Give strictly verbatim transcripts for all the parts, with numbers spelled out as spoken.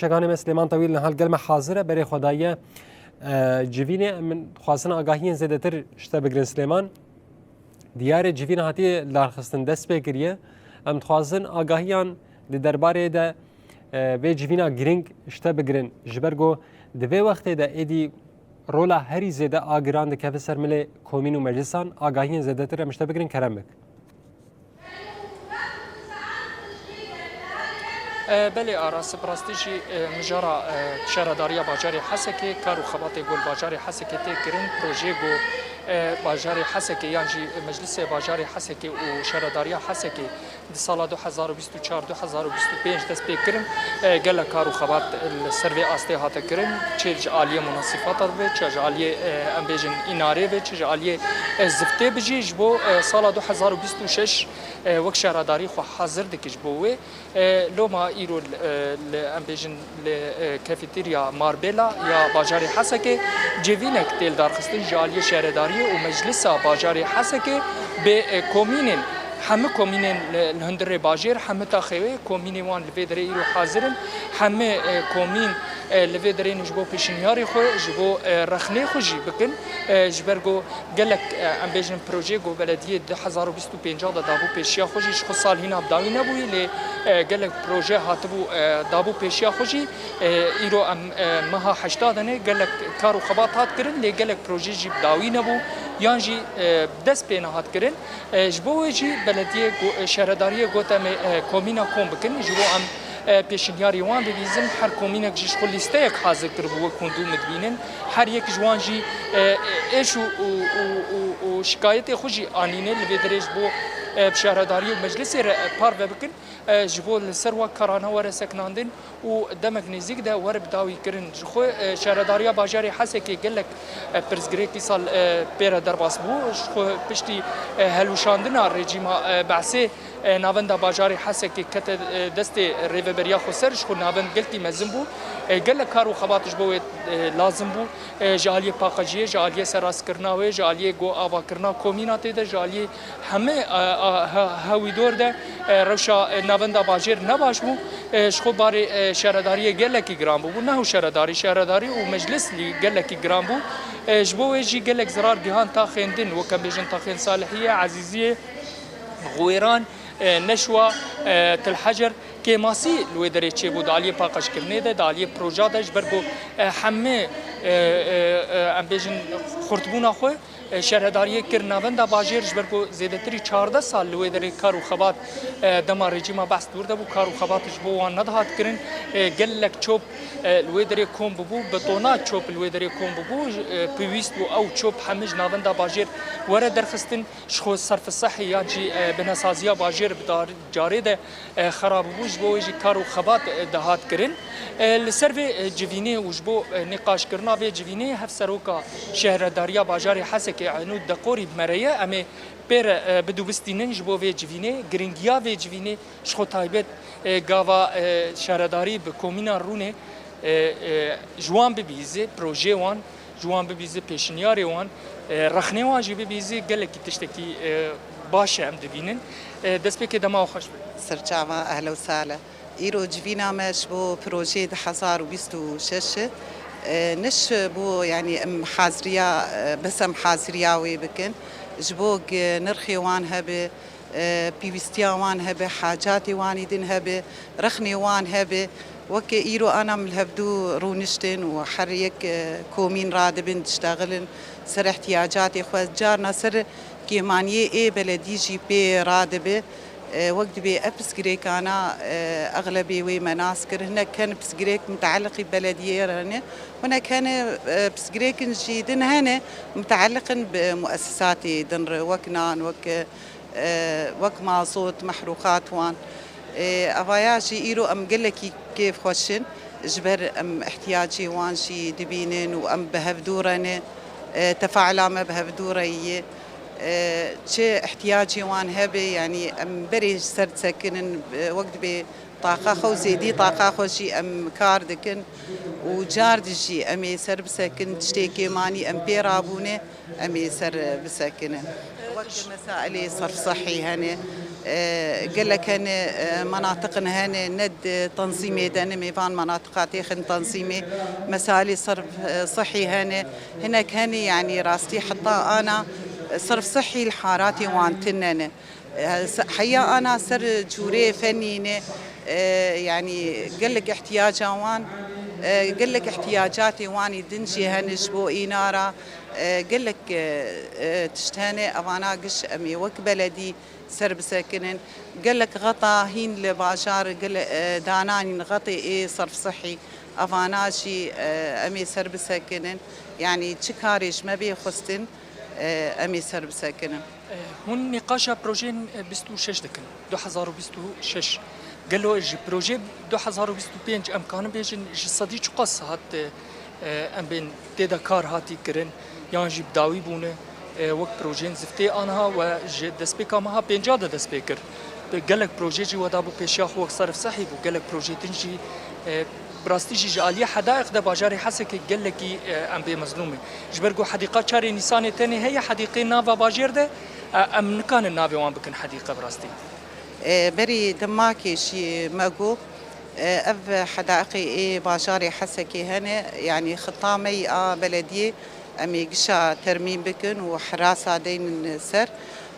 Şeganê me Silêman Tewîl niha li gel me hazir e, berê xwe daye, e, civînê. Em dixwazin agahiyên zêdetir ji te bigirin Silêman. Diyarê civîn hatiye darxistin, dest pê kiriye. Em dixwazin agahiyan di derbarê de, e, vê civîna girîng ji te bigirin. Ji ber ku di vê wextê de êdî rola herî zêde a giran dikeve ser milê komîn û meclisan, agahiyên zêdetir em ji te bigirin, kerem bik. E, belê Aras, bi rastî jî, e, mijara, e, şaredariya bajarê Hesekê, kar û xebatê ku li bajarê Hesekê tê kirin, projeyê ku, e, bajarê Hesekê yan jî meclisê bajarê Hesekê û şaredariya Hesekê di sala du hezar û bîst û çar, du hezar û bîst û pênc dest pê kirin, e, gelek kar û xebat li ser vê astê hate kirin, çi ji aliyê munasîfata dibe, çi ji aliyê, e, em bêjin înarê be, çi ji aliyê, e, ziftê be jî, ji bo, e, sala du hezar û bîst û şeş, e, wek şaredarî xwe hazir dike ji bo wê. E, loma îro, e, li, em bêjin li, e, kafeterya Marbêla ya bajarê Hesekê civînek tê lidarxistin ji aliyê şaredariyê û meclisa bajarê Hesekê bi, e, komînên, hemû komînên li, li hundirê bajêr, hemû taxê wê komînê wan li vê derê îro hazir in. Hemû, e, komîn, e, li vê derê ne ji bo pêşniyarê xwe, ji bo, e, rexnê xwe jî bikin. E, ji ber ku gelek, e, em bêjin projeyê ku belediyê du hezar û bîst û pênc de dabû pêşiya xwe jî ji xwe salhîna bi dawî nebûyî, lê, e, gelek proje hatibû, e, dabû pêşiya xwe jî, e, îro em, e, meha heşta de ne gelek kar û xebat hat kirin, lê gelek proje jî bi dawî nebû, yan jî, e, bi dest pê nehat kirin. E, ji bo wê jî belediyê go-, e, şaredariyê got em ê, e, komîna kom bikin, ji bo em, e, pêşniyarê wan bibîzin. Her komînek jî ji xwe lîsteyek hazir kiribû, wek hûn dû min dibînin. Her yek ji wan jî, e, êş û, û, û, û, û şikayetê xwe jî anîne li vê derê ji bo, e, bi şaredariyê û meclisê re, e, parve bikin. E, ji bo li ser wa karana were sekinandin û demek nêzîk de were bi dawî kirin. Ji xwe, e, şaredariya bajarê Hesekê gelek, e, pirsgirêk îsal, e, pê re derbas bû. Ji xwe piştî, e, helwişandina rejîma, e, Be'sê, e, navenda bajarê Hesekê kete, e, destê Rêveberiya Xweser, ji xwe navend gelkî mezin bû. E, gelek kar û xebat ji bo wê, e, lazim bû. E, ji aliyê paqijiyê, ji aliyê serrastkirina wê, ji aliyê go avakirina komîna tê de, ji aliyê hemî, e, e, he-, hewîdor de, e, rewşa, e, navenda bajêr ne baş bû. E, ji xwe barê, e, şaredariyê gelekî giran bûbû. Neho şaredarî, şaredarî û meclis lî gelekî giran bû. E, ji bo wê jî gelek zirar gihan taxên din, wek em bêjin taxên Salihiyê, Ezîziyê, Xwêran, e, Neşwa, e, Til Hecer, kêmasî li wê derê çêbû di aliyê paqijkirinê de, di aliyê proja de, ji ber ku, e, hemî, e, e, e, em bêjin xurtbûna xwe, e, şaredariyê kir navenda bajêr, ji ber ku zêdetirî çardeh sal li wê derê kar û xebat, e, dema rejîma Be's dûr de bû, kar û xebat ji bo wan nedihat kirin. E, gelek çop, e, li wê derê kom bûbû, bi tona çop li wê derê kom bûbû, e, pêwîst bû ew çop hemî ji navenda bajêr were derxistin. Ji xwe serf sehî yan jî, e, binesaziya bajêr bi dar-, carê de, e, xera bûbû, ji bo wê jî kar û xebat, e, dihat kirin. E, li ser vê, e, civînê û ji bo, e, nîqaşkirina vê civînê hevseroka şehredariya bajarê Hesekê Enûd Deqorî bi me re ye. Em ê pê re, e, bidûbistînin ji bo vê civînê, giringiya vê civînê ji xwe taybet, e, gava, e, şehredarî bi komîna Rûnê, e, e, ji wan bibîzê, projeyê wan, ji wan bibîzê, pêşniyarê wan, e, rexnê wan jî bibîzê, gelekî tiştekî, e, baş e em dibînin. E, destpêkê dema we xweş be. Serçava, ehla û sahla. Îro civîna me ji bo projeyê du hezar û bîst û şeş e, ne ji bo, yanî, em haziriya, e, bes em haziriya wê bikin. Ji bo gi-, nirxê wan hebe, e, pêwîstiya wan hebe, hacatê wan ê din hebe, rexnê wan hebe. Weke îro ana em li hevdû rûniştin û her yek, e, komîn radibin, diştexilin ser ihtiyacatê xwe. Carna ser kêmaniyê ê beledî jî pê radibe. E, wek dibê ev pirsgirêkana, e, exlebê wê me nas kir. Hinek hene pirsgirêk muteleqî belediyê re hene. Hinek hene, e, pirsgirêkin jî din hene muteleqin bi muessisatê din re, wek nan, wek, e, e, wek mazot, mehrûqat wan. E, evaya jî îro em gelekî kêfxweş in, ji ber em ihtiyacê wan jî dibînin û em bi hevdû re ne, e, tefaila me bi hevdû re ye. E, çi ihtiyacê wan hebe, yanî em berê ser disekinin, e, wek dibê taqa xwe û zêdî taqa xwe jî em kar dikin û car di jî em ê ser bisekin, tiştê kêmanî em pê rabûne. Em ê ser bisekinin. Wek mesailê serf sehî hene, E, gelek hene, e, menatiqin hene, ne di tenzîmê de ne, mêvan menatiqa têxin tenzîmê, mesalê serf, e, sihî hene, hinek hene, yanî rastî heta ana, e, serf sihî li haratê wan tune ne. E, se-, heya ana ser cûrê fenî ne, e, yanî gelek ihtiyaca wan, e, gelek ihtiyacatê wan ê din jî hene ji bo îna re, e, gelek, e, e, tişt hene, evana giş em ê wek beledî ser bisekinin. Gelek xeta hîn li bajar gele-, e, dananîn xetê ê serf sihî. Evana jî, e, em ê ser bisekinin. Yanî çi karê ji me bê xwestin, e, em ê ser bisekinin. E, hûn nîqaşa projeyên, e, bîst û şeş dikin, du hezar û bîst û şeş. Gelo ji projê du hezar û bîst û pênc em kanin bêjin ji sedî çiqas hat, e, e, em bên tê de kar hatî kirin, yan jî bi dawî bûne, e, wek projeyên ziftê aniha we ji destpêka meha pênca de dest pê kir. Gelek proje jî we dabû pêşiya xwe wek serf sehî bû, gelek projê din jî, e, bi rastî jî ji aliyê hedaiq de bajarê Hesekê gelekî, e, em bê mezlûm in. Ji ber ku hedîqa çarê Nîsanê tenê heye, hedîqê nava bajêr de, e, em nikanin navê wan bikin hedîqe bi rastî. E, berî demakê jî me got, e, ev hedaiqê ê bajarê Hesekê hene, yanî xita me yî a belediyê, em ê gişa termîm bikin û hirasa deynin ser,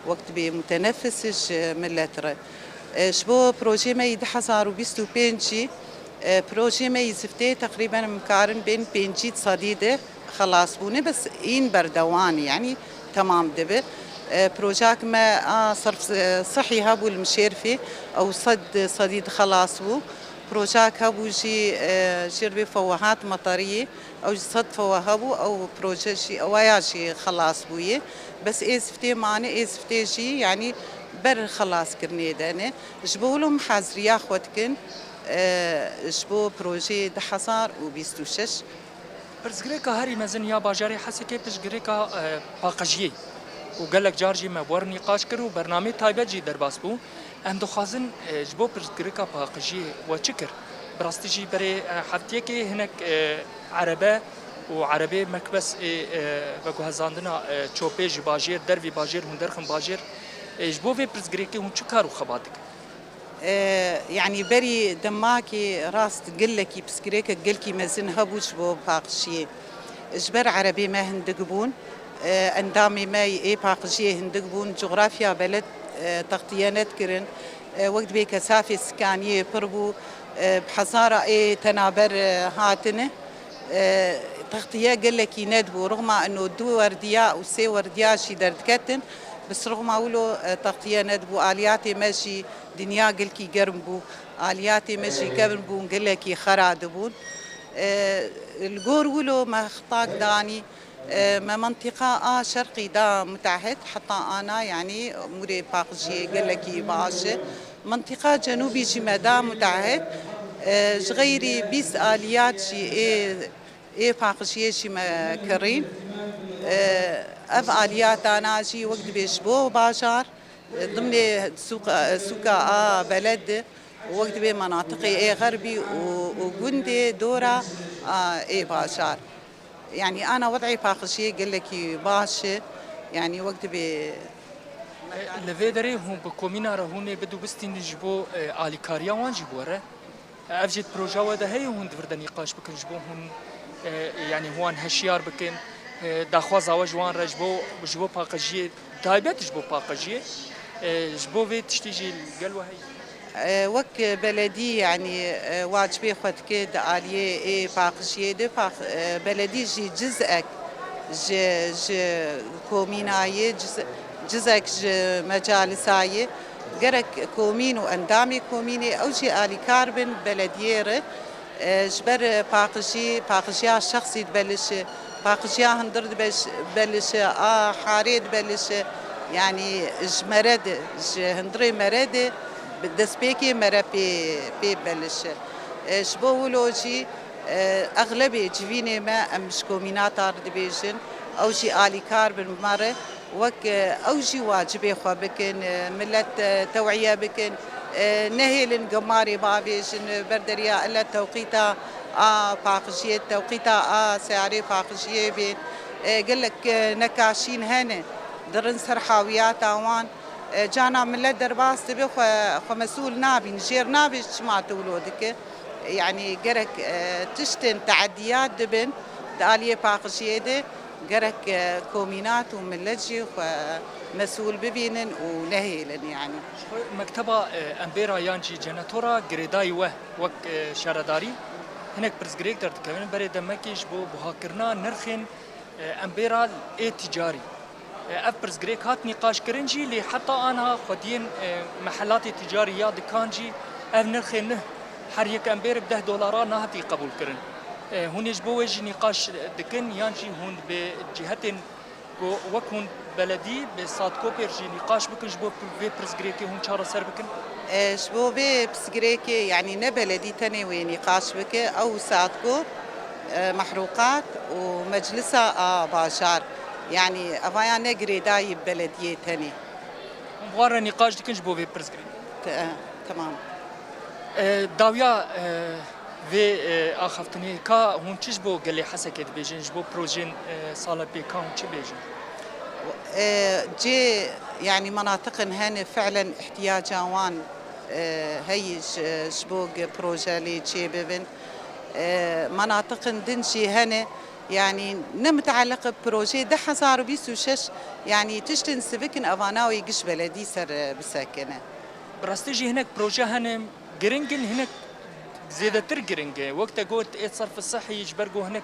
wek dibê mutenefis ji milet re. E, ji bo projê me yî du hezar û bîst û pênc jî, e, projê me yî ziftê teqrîben em karin bên pêncî sedî de xelas bûne, bes hîn berdewam e, yanî temam dibe. E, projak me a serf, e, sihî hebû li Mişêrfê, ew sed sedî de xelas bû. Projak hebû jî, e, jêr vê fewehat meteriyê, ew jî sed fewe hebû, ew proje jî, ewa ya jî xelas bûye. Bes ê ziftê mane, ê ziftê jî, yanî ber xelaskirinê de ne. Ji bo wilo em haziriya xwe dikin, e, ji bo projeyê du hezar û bîst û şeş. Pirsgirêka herî mezin ya bajarê Hesekê pirsgirêka, e, paqijiyê û gelek car jî me bi we re nîqaş kir û bernameyê taybet jî derbas bû. Em dixwazin, e, ji bo pirsgirêka paqijiyê we çi kir? Bi rastî jî berê, e, heftiyekê hinek, e, erebe û erebê mekbes ê, e, veguhezandina, e, çopê ji bajêr, dervî bajêr hûn derxin bajêr. E, ji bo vê pirsgirêkê hûn çi kar û xebat dikin? E, yanî berî demakê rast gelekî pirsgirêkek gelkî mezin hebû ji bo paqijiyê. Ji ber erebê me hindik bûn, e, endamê me ê paqijiyê hindik bûn, cografya beled, e, textiye nedikirin. E, wek dibê kesafê sikaniyê pir bû, e, bi hezara ê tenaber, e, hatine. E, textiye gelekî nedibû. Rixma ino du werdiya û sê werdiya jî derdiketin. Bi rixma wilo, e, textiye nedibû. Aliyatê me jî dinya gelkî germ bû. Aliyatê me jî germ bûn, gelekî xera dibûn. E, li gor wilo me xitak danî, e, me mentiqa a şerqî da mutehid, heta ana, yanî mûrê paqijiyê gelekî baş e. Mentiqa cenûbî jî me da mutehid, e, ji xeyrî bîst aliyat jî ê, ê paqijiyê jî me kirîn. E, ev aliyatana jî wek dibê ji bo bajar, dimnê sûqa, sûka a beled, wek dibê menatiqê ê xerbî û, û gundê dora a ê bajar. Yanî ana wed'ê paqijiyê gelekî baş e. Yanî wek dibê. E, li vê derê hûn bi komîna re hûn ê bidubistînin ji bo, e, alîkariya wan jî bi we re? Ev jî di proja we de heye hûn di vir de nîqaş bikin ji bo hûn, e, yanî wan heşiyar bikin, e, daxwaza we ji wan re ji bo, ji bo paqijiyê, taybet ji bo paqijiyê, e, ji bo vê tiştî jî li gel we heye? E, wek beledî, yanî, e, wacibê xwe dike di aliyê ê paqijiyê de, paq-, e, beledî jî cizek ji, ji komînayê, ciz-, cizek ji mecalisa yê, gerek komîn û endamê komînê ew jî alîkar bin belediyê re. E, ji ber paqijî, paqijiya şexsî dibe li şi, paqijiya hundir dibe ş-, dibe li şi, a harê dibe li şi, yanî ji mere de, ji hundirê mere de, bi destpêkê mere pê, pê dibe li şi. E, ji bo wilo jî, e, exlebê civînê me em ji komînata re dibêjin, ew jî alîkar bin me re. Wek, e, ew jî wacibê xwe bikin, e, milet, e, tew'iye bikin, e, nehêlin gemarê bavêjin, e, ber deriya ile tewqîta a paqijiyê, tewqîta a seyarê paqijiyê bên. E, gelek, e, nekaşîn hene, dirin ser hawiyata wan, E, cana millet derbas dibe, xwe, xwe mesûl nabîn, jêr nabî çima tu wilo dike. Yanî gerek, e, tiştên teediyat dibin di aliyê paqijiyê de, gerek, e, komînat û millet jî xwe mesûl bibînin û nehêlin yanî. Mekteba, e, Embera yan jî Cenetora girêdayî we wek, e, şaredarî hinek pirsgirêk derdikevin. Berê demekê ji bo buhakirina nirxên, e, embera ê tîcarî. E, ev pirsgirêk hat nîqaşkirin jî, lê heta anha xwediyên, e, mehelatê tîcarî ya dikan jî ev nirxê nuh her yek emberek deh dolara nehatî qebûlkirin. E, hûn ê ji bo wê jî nîqaş dikin yan jî hûn bi cihetên ku wek hûn beledî bi Sadkopê jî nîqaş bikin ji bo vê pirsgirêkê hûn çareser bikin? E, ji bo vê pirsgirêkê, yanî ne beledî tenê wê nîqaş bike, ew Sadkop, e, Mehrûqat û Meclisa a Bajar. Yanî evayan ne girêdayî belediyê tenê. Hûn bi wan re nîqaş dikin ji bo vê pirsgirêkê? Te-, e, temam. E, dawiya, e, vê, e, axaftinê ka hûn çi ji bo gelê Hesekê dibêjin, ji bo projeyên, e, sala pêka hûn çi bêjin? E, cê, yanî menatiqin hene fi'len ihtiyaca wan, e, heyî ji, ji bo ge-, proje lê çêbibin. E, menatiqin din jî hene, yanî ne mitealliq bi projeyê du hezar û bîst û şeş, yanî tiştên sivik in evana wê giş beledî ser, e, bisekine. Bi rastî jî hinek proje hene giring in, hinek zêdetir giring e. Wek te got ê serf sihî ji ber ku hinek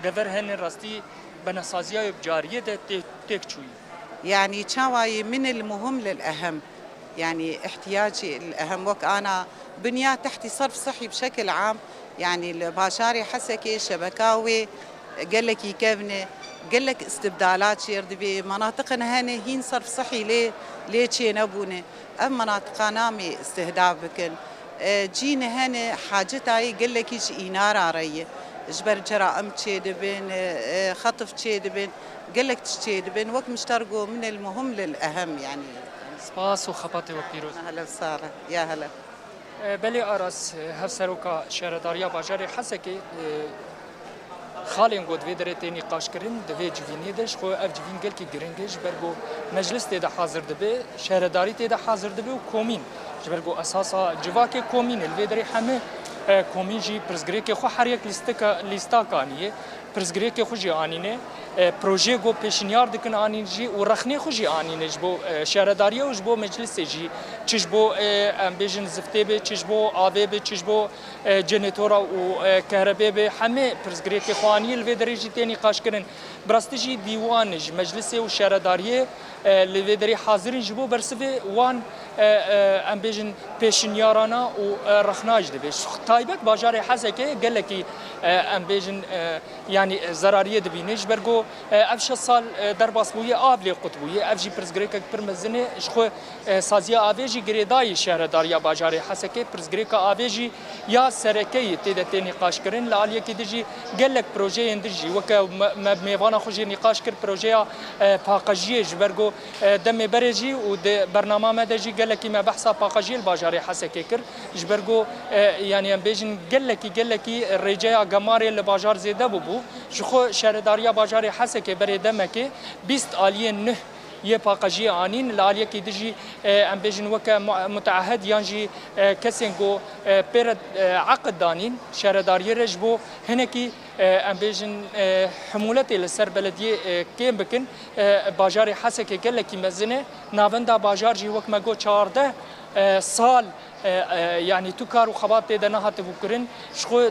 dever hene rastî benesaziya wê bi cariyê de tê-, têk çûyî. Yanî çawa yî min il muhim lil ehem. Yanî ihtiyacî il ehem wek ana binya tehtî serf sihî bi şekil am, yanî li bajarê Hesekê şebeka wê gelekî kevn e, gelek istibdalat çêr dibê, menatiqin hene hîn serf sihî lê, lê çênebûne. Ev menatiqa namê istihdaf bikin. E, cîn hene hacetayê gelekî ji înara re ye. Ji ber cerayim çêdibin, e, e, xetif çêdibin, gelek tişt çêdibin. Wek min ji te re got, min el muhim lil ehem, yanî. Spas û xebatê we pîroz. Hele sare, ya hele. E, belê Aras, e, hevseroka şaredariya bajarê Hesekê, e, xalên ku di vê derê tê nîqaşkirin, di vê civînê de ji xwe ev civîn gelkî giring e, ji ber ku meclis tê de hazir dibe, şaredarî tê de hazir dibe û komîn. Ji ber ku esasa civakê komîn e, li vê derê hemî, e, komîn jî pirsgirêkê xwe her yek lîstika-, lîstak aniye. Pirsgirêkê xwe jî anîne, e, projeyê ku pêşinyar dikin anîn jî û rexnê xwe jî anîne ji bo, e, şaredariyê û ji bo meclisê jî, çi ji bo, e, em bêjin ziftê be, çi ji bo avê be, çi ji bo, e, cenetora û, e, kehrebê be, hemê pirsgirêkê xwe anî li vê derê jî tê nîqaşkirin. Bi rastî jî dîwan ji meclisê û şaredariyê, e, li vê derê hazir in ji bo bersivê wan, e, e, em bêjin pêşinyarana û, e, rexna jî dibe. Taybet bajarê Hesekê gelekî, e, em bêjin, e, yanî, e, zerariyê dibîne. Ji ber ku, e, ev şeş sal, e, derbas bûye, av lê qut bûye. Ev jî pirsgirêkek pir mezin e. Ji xwe, e, saziya avê jî girêdayî şehredariya bajarê Hesekê. Pirsgirêka avê jî ya sereke yê tê de tê nîqaşkirin. Li aliyekî din jî gelek projeyên din jî weke me, me mêvana xwe jî nîqaş kir projeya, e, paqijiyê ji ber ku, e, demê berê jî û di bernama me de jî gelekî me behsa paqijiyê li bajarê Hesekê kir. Ji ber ku, e, yanî em bêjin gelekî, gelekî rêceya gemarê li bajar zêde bûbû. Ji xwe şaredariya bajarê Hesekê berê demekê bîst aliyên nuh yê paqijiyê anîn. Li aliyekî din jî, e, em bêjin weke mu-, muteahid yan jî, e, kesên ku, e, pê re, e, eqid danîn şaredariyê re ji bo hinekî, e, em bêjin, e, himûletê li ser belediyê, e, kêm bikin. E, bajarê Hesekê gelekî mezin e. Navenda bajar jî wek me got çardeh, e, sal, e, e, yanî tu kar û xebat tê de nehatibû kirin. Ji xwe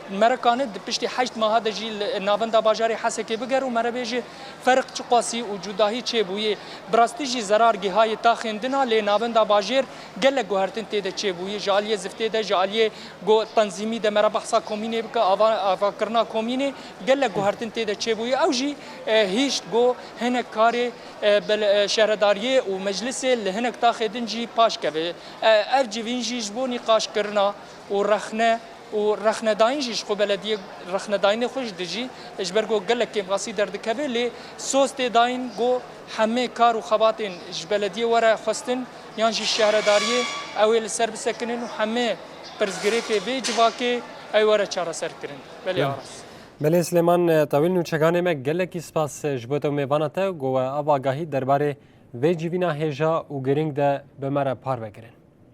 merekane di piştî heşt meha de jî li navenda bajarê Hesekê bigere û me re bêje ferq çiqasî û cudahî çêbûye. Bi rastî jî zerar gihayê taxên din a, lê navenda bajêr gelek guhertin tê de çêbûye. Ji aliyê ziftê de, ji aliyê ku tenzîmî de me re behsa komînê bike, ava-, avakirina komînê, gelek guhertin tê de çêbûye. Ew jî, e, hîşt ku hinek karê, e, bel-, e, şehredariyê û meclisê li hinek taxê din jî paş keve. E, ev civîn jî ji bo nîqaşkirina û rexne û rexnedayîn jî ji xwe belediyê rexnedayînê xwe jî dijî, ji ber ku gelek kêmxasî derdikeve, lê soz tê dayîn ku hemê kar û xebatên ji belediyê were xwestin yan jî şehredariyê ew ê li ser bisekinin û hemê pirsgirêkê vê civakê ew were çareser kirin. Belê Aras. Belê Silêman, e, Tawîl nûçeganê me gelekî spas, e, ji bo te û mêvana te ku we ev agahî derbarê Vê civîna hêja û girîng de bi me re parve kirin.